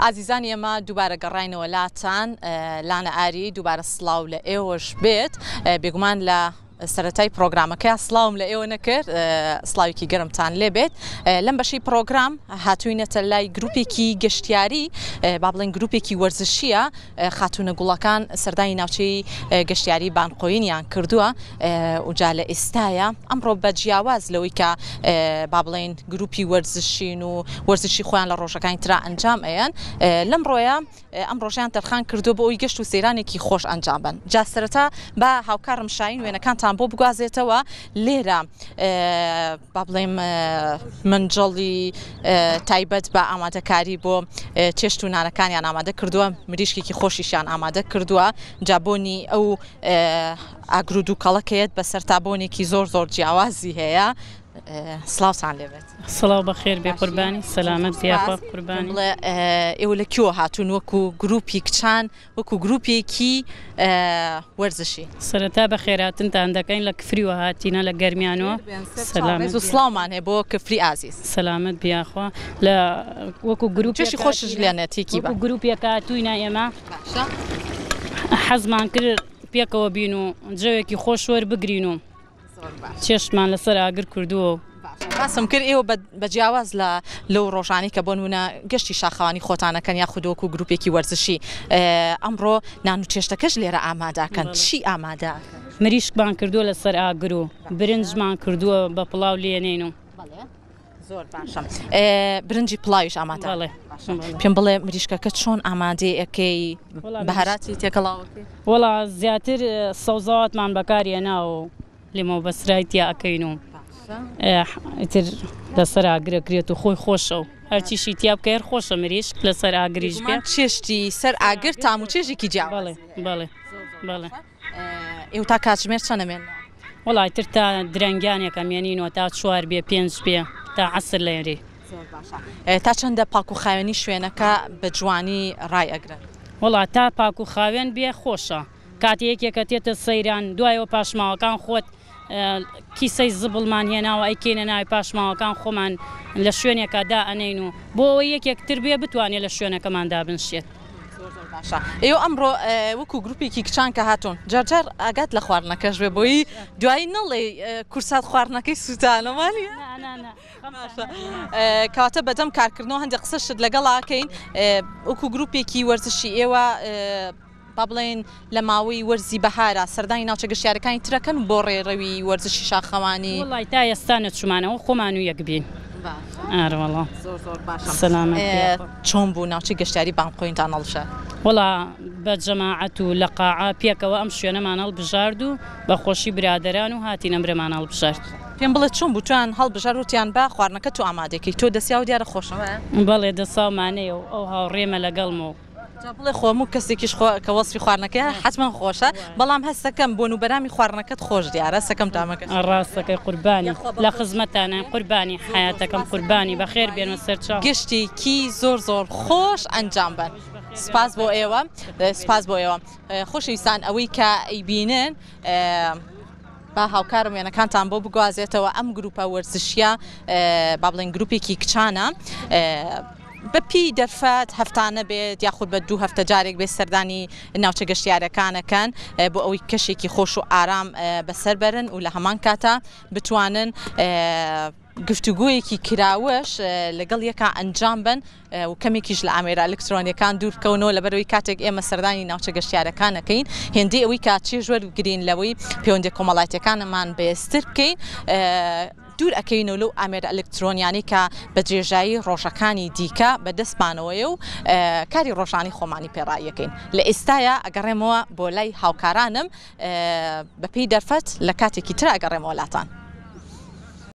ئازیزانی ئێمە دووبارە گەڕاینەوە لاتان لانە ئاری دووبارە سڵاو لە ئێوەش بێت بێگومان لە سەرەتای پرۆگرامەکە سڵاوم لە ئێوە نەکرد سڵاوێکی گەرمتان لێبێت لەم بەشی پرۆگرام هاتوینەتە لای گروپێکی گەشتیاری با بڵێن گروپێکی وەرزشیە خاتوونە گوڵەکان سەردانی ناوچەی گەشتیاری بانقۆینیان کردووە و جا لە ئێستایا ئەمڕۆ بە جیاواز لەوەی کە با بڵێین گروپی وەرزشین و وەرزشی خۆیان لە ڕۆژەکانی ترا ئەنجام ئەیەن لەم ڕۆیە ئەم ڕۆژیان تەرخان کردووە بۆ ئەوی گەشت و سەیرانێکی خۆش ئەنجام بن جا سەرەتا با هاوکارم شاین وێنەکانتان بۆ بگوازێتەوە لێرە با بڵێم منجەڵی تایبەت بە ئامادەکاری بۆ چێشت و نانەکانیان ئامادە کردووە مریشکێکی خۆشیشیان ئامادە کردووە جا بۆنی ئەو ئاگر و دووکەڵەکەیەت بەسەر تا بۆنێکی زۆر زۆر جیاوازی هەیە سڵاوتان لێبێت. سڵاو بەخێر بێ قوربانی سەلامەت بی یاخوا قوربانی. بڵێ ئێوە لە کوێوە هاتوون وەکو گروپی کچان وەکو گروپێکی وەرزشی؟ سەرەتا بەخێراتنتان دەکەین لە کفریوە هاتینە لە گەرمیانەوە سەلامەت بی. سڵاومان هەیە بۆ کفری ئازیز. سەلامەت بی یاخوا لە وەکو گروپێک چێژی خۆشش لێنێ تیکی بە. وەکو گروپێک هاتووینە ئێمە حەزمان کرد پێکەوە بین و جەوێکی خۆش وەربگرین و چێشتمان لەسەر ئاگر کردووە و. باسم کرد ئێوە بە جیاواز لە لەو ڕۆژانەی کە بۆ نمونە گەشتی شاخەوانی خۆتان ئەکەن یاخود وەکو گروپێکی وەرزشی ئەمڕۆ نان و چێشتەکەش لێرە ئامادە ئەکەن چی ئامادە ئەکەن؟ مریشکمان کردووە لەسەر ئاگر و برنجمان کردووە بە پڵاو لێنین و. زۆر باشە برنجی پڵاویش ئامادە بەڵێ پێم بڵێ مریشکەکە چۆن ئامادەی ئەەکەی بەهاراتی تێکەڵاوەکەی وەڵا زیاتر سەوزەواتمان بەکارهێناوە و لیمۆ بەسرای تیا ئەکەین و ئیتر لەسەر ئاگرە کرێت و خۆی خۆشە و هەرچیشی تیا بکەی هەر خۆشە مریشک لەسەر ئاگریش بێ چێشتی سەر ئاگر تام و چێژێکی جیاواز بەڵێ بەڵێ بەڵێ ئێوە تا کاتژمێر چەند ئەمێننەوە؟ وەڵا ئیتر تا درەنگانێک ئەمێنینەوە تا چوار بێ پێنج بێ تا عەسر لێرەی. زۆر باشە تا چەندە پاک و خاوێنی شوێنەکە بە جوانی ڕای ئەگرن؟ وەڵا تا پاک و خاوێن بێ خۆشە کاتێ یەکێکە تێتە سەیران دوایەوە پاشماوەکان خۆت کیسەی زبڵمان هێناوە ئەیکەینە ناوی پاشماوەکان خۆمان لە شوێنێکا دائەنێین و بۆ ئەوەی یەکێک تر بێ بتوانێ لە شوێنەکەمان دابنشێت. زۆر زۆر باشە ئێوە ئەمڕۆ وەکو گروپێکی کچان کە هاتوون جار جار ئاگات لە خواردنەکەش بێ بۆی دوایی نەڵێی کورسات خواردنەکەی سووتانە وانیە؟ نا نا نا باشە کەواتە بەدەم کارکردنەوە هەندێک قسەشت لەگەڵاکەین وەکو گروپێکی وەرزشی ئێوە با بڵێین لە ماوەی وەرزی بەهارا سەردانی ناوچە گەشتیارەکانی تر ئەکەن بۆ ڕێڕەوی وەرزشی شاخەوانی؟ وەڵای تا ئێستا نەچوومانەوە خۆمان و یەک بین. باشە. ئارەوەڵا. زۆر زۆر باشە. سەلامەت بی یاخوا. چۆن بوو ناوچەی گەشتیاری بانقۆینتان هەڵبژارد؟ وەڵا بە جەماعەت و لە قاعە پێکەوە ئەم شوێنەمان هەڵبژارد و بە خۆشی برادەران و هاتین ئەمرەمان هەڵبژارد. پێم بڵێ چۆن بوو تۆیان هەڵبژارد وتیان با خواردنەکە تۆ ئامادەی کەی تۆ دەسیاو دیارە خۆشە وایە؟ بەڵێ دەساومانەیە و ئەو هاوڕێمە لەگەڵمە و. جا بڵێ خۆ هەموو کەسێکیش خۆ کە وەسفی خواردنەکەی حەتمەن خۆشە بەڵام هەستەکەم بۆن و بەرامی خواردنەکەت خۆش دیارە هەستەکەم تامەکەش ڕاستەکەی قوربانی لە خزمەتانە قوربانی حەیاتەکەم قوربانی بەخێر بێنەوە سەرچاو. گەشتێکی زۆر زۆر خۆش ئەنجام بەن سوپاس بۆ ئێوە سوپاس بۆ ئێوە خۆشەویستان ئەوەی کە ئەیبینن با هاوکارم وێنەکانتان بۆ بگوازێتەوە ئەم گروپە وەرزشیە با بڵێن گروپێکی کچانە بە پێی دەرفەت هەفتانە بێت یاخود بە دوو هەفتە جارێک بێت سەردانی ناوچە گەشتیارەکانەکەن بۆ ئەوەی کەشێکی خۆش و ئارام بەسەر بەرن و لە هەمان کاتا بتوانن گفتوگۆیەکی کراوەش لەگەڵ یەکا ئەنجام بەن و کەمێکیش لە ئامێرە ئەلکترۆنیەکان دوور بکەونەوە لەبەرئەوەی کاتێک ئێمە سەردانی ناوچە گەشتیارەکان ئەکەین هێندەی ئەوەی کە چێژ وەربگرین لەوەی پەیوەندیە کۆمەڵایەتیەکانمان بەهێزتر بکەین دوور ئەکەوینەوە لەو ئامێرە ئەلکترۆنیانەی کە بە درێژایی ڕۆژەکانی دیکە بە دەستمانەوەیە و کاری ڕۆژانی خۆمانی پێ ڕاییەکەین لە ئێستایا ئەگەڕێمەوە بۆ لای هاوکارانم بەپێی دەرفەت لە کاتێکی ترا ئەگەڕێمەوە لاتان.